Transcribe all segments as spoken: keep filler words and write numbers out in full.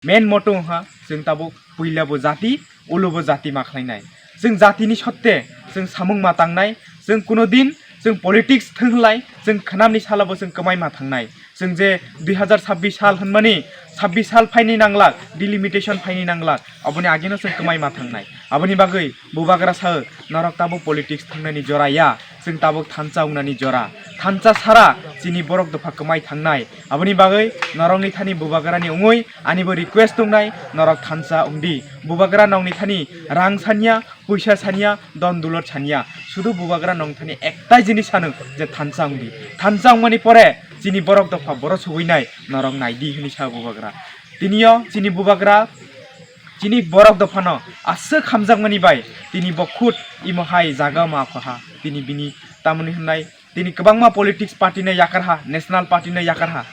Main motto wngkha chwng tabuk puila bo jati, ulo bo jati ma khlainai. Chwng jatini sotte chwng samung ma tangnai, chwng kuno din chwng politics thwng lai, chwng khnamni salo bo chwng kwmai ma thangnai. Chwng je dui hazar sabbish sal hwnmani, sabbish sal phaini nanglak, delimitation phaini nanglak, aboni ageno chwng kwmai ma thangnai. Aboni bagwi Bubagra sao, norok tabuk politics thwngnani jora ya, chwng tabuk thansa wngnani jora. Thansa sara chini borok dopha kwmai thangnai. Aboni bagwi norokni thani Bubagrani wngwi anibo request tongnai, norok thansa wngdi. Bubagra nokni thani rang sanya, puisa sanya, don dulot sanya. Sudu Bubagra nokni thani ektai jinis sano je thansa wngdi. Thansa wngmani pore chini borok dopha boro sugwinai, norok naidi hwnwi sa Bubagra. Tiniyo chini Bubagra chini borok dophano aswk hamjakmani bai tini bo khud imo hai jaga ma phaha. Tini bini tamoni hwnai, tini kwbangma politics party no yakar ha, national party no yakar ha.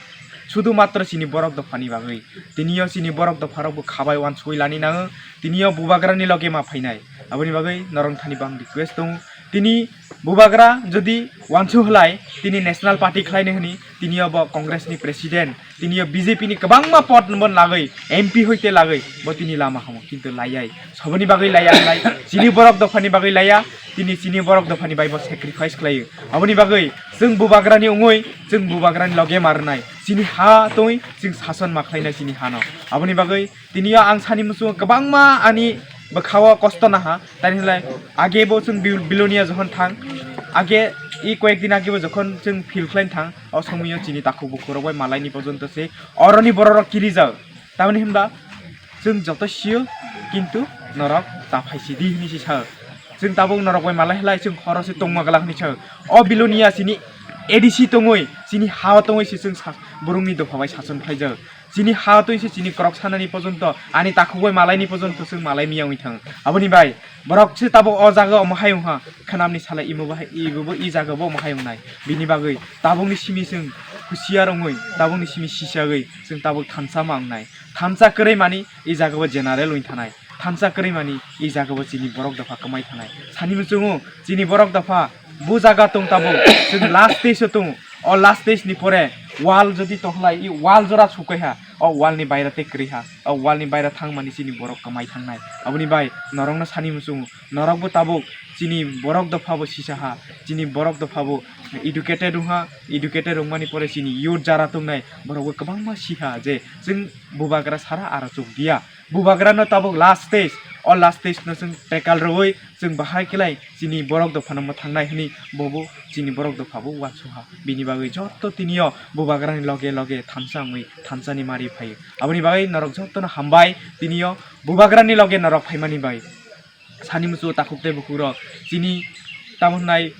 Sudu matro chini borok dophani bagwi. Tiniyo chini borok dopharok bo khabai wansugwi lani nango. Tiniyo Bubagrani loge ma phainai. Aboni bagwi norok thani bang request tongo. Tini Bubagra jodi wansu hwlai, tini national party khlaini hwnwi, tiniyo bo Congress ni president, tiniyo B J P ni kwbangma pod bo lagwi, M P hoite lagwi, bo tini lama hamo, kintu laiyai. Soboni bagwi laiya hwlai, chini borok dophani bagwi laiya, tini chini borok dophani bai bo sacrifice khlaio. Aboni bagwi chwng Bubagrani wngwi, chwng Bubagrani loge ma rwnai. Chini ha tongwi chwng sason ma khlainai chini hano. Aboni bagwi tiniyo ang sani muchungo kwbangma ani bwkhao kosto naha, tani hwnlai age bo chwng Bil-, Bilonia jokhon thang, age i koyek din age bo jokhon chwng field khlaina thang, o somoio chini takhuk bukhurok bai malaini pojonto se oroni bororok kirijak. Tamoni hwnba chwng joto sio, kintu norok ta phaisidi hwnwi se sao. Chwng tabuk norok bai malai hwlai chwng horo se tongma glak hwnwi sao. O Bilonia chini A D C tongwi, chini ha-o tongwi se chwng sa-, borokni dopha bai sason khlaijak. Chini ha twi se chini korok sanani pojonto, ani takhuk bai malaini pojonto chwng malai miya wngwi thang. Aboni bai borok se tabuk o jaga omo hai wngha, khnamni sala imo bo hai, ibo bo i jaga bo omo hai wngnai. Bini bagwi tabukni simi chwng husiar wngwi, tabukni simi sisagwi chwng tabuk thansa ma wngnai. Thansa kwrwi mani i jaga bo general wngwi thanai. Thansa kwrwi mani i jaga bo chini borok dopha kwmai thanai. Sani muchungo chini borok dopha bo jaga tong tabuk, chwng last stage o tong. O last stage ni pore wall jodi tongkhlai, i wall jora sukaiha, o wall ni baira tei kwrwiha, o wall ni baira thangmani chini borok kwmai thangnai. Aboni bai norokno sani muchungo, norokbo tabuk chini borok dopha bo sisaha, chini borok dopha bo educated wngha, educated wngmani pore chini youth jara tongnai borokbo kwbangma siha je chwng Bubagra sara aro chukdiya. Bubagrano tabuk last stage, o last stage no chwng tackle rwui chwng bahai khlai chini borok dophano mwthangnai hwnwi bobo chini borok dopha bo uansukha. Bini bagwi joto tiniyo Bubagrani loge loge thansa wngwi thansani mari phaio. Aboni bagwi norok jotono hambai, tiniyo Bubagrani loge norok phaimani bai. Sani muchungo takhuk tei bukhukrok chini tamo hwnai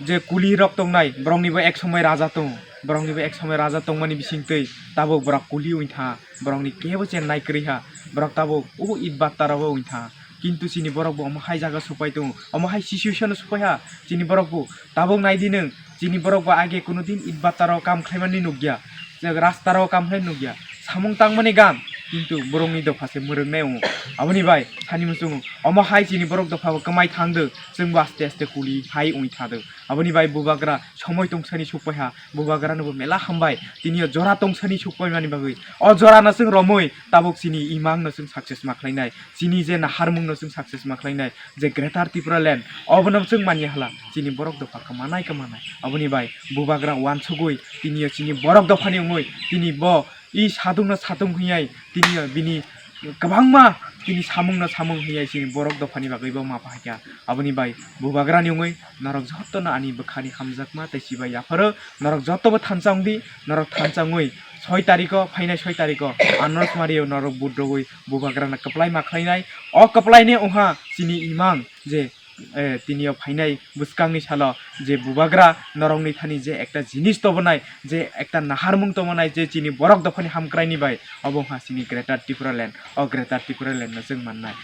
je kuli rok tongnai, borokni bo ek somoi raja tongo, borokni bo ek somoi raja tongmani bisingtwi tabuk borok kuli wngtha, borokni kebo chennai kwrwiha, borok tabuk o it batta rogo wngtha. Kintu chini borok bo omo hai jaga supai tongo, omo hai situation o supai ha chini borok bo. Tabuk nai di nwng, chini borok bo age kuno din it batta rogo kam khlaimani nukya, je rasta rogo kam khlai nukya, samung tangmani gam, kintu borokni dopha se mwrwknai wngo. Aboni bai sani muchungo omo hai chini borok dopha bo kwmai thang do, chwng bo aste aste kuli hai wngwi tha do. Aboni bai Bubagra somoi tongthani sukpaiha, Bubagrano bo mela hambai, tiniyo jora tongthani sukpaimani bagwi. O jorano chwng romwi tabuk chini imangno chwng success ma khlainai, chini je naharmungno chwng success ma khlainai, je Greater Tipraland, obono chwng manya hala, chini borok dopha kwmanai kwmanai. Aboni bai Bubagra uansugwi tiniyo chini borok dophani wngwi tini bo i sadungno satung hwnyai, tiniyo bini kwbangma tini samungno samung hwnyai chini borok dophani bagwi bo ma phaikha. Aboni bai Bubagrani wngwi norok jotono ani bwkhani hamjakma tei chibai yapharo, norok jotobo thansa wngdi, norok thansa wngwi soi tariko, phainai soi tariko Anarosmario norok vote rwui Bubagrano kwplai ma khlainai. O kwplaini wngha chini imang je eh, tiniyo phainai bwskangni salo je Bubagra norokni thani je ekta jinis tobonai, je ekta naharmung tobonai, je chini borok dophani hamkraini bai, obo wngkha chini Greater Tipraland. O Greater Tipraland no chwng mannai.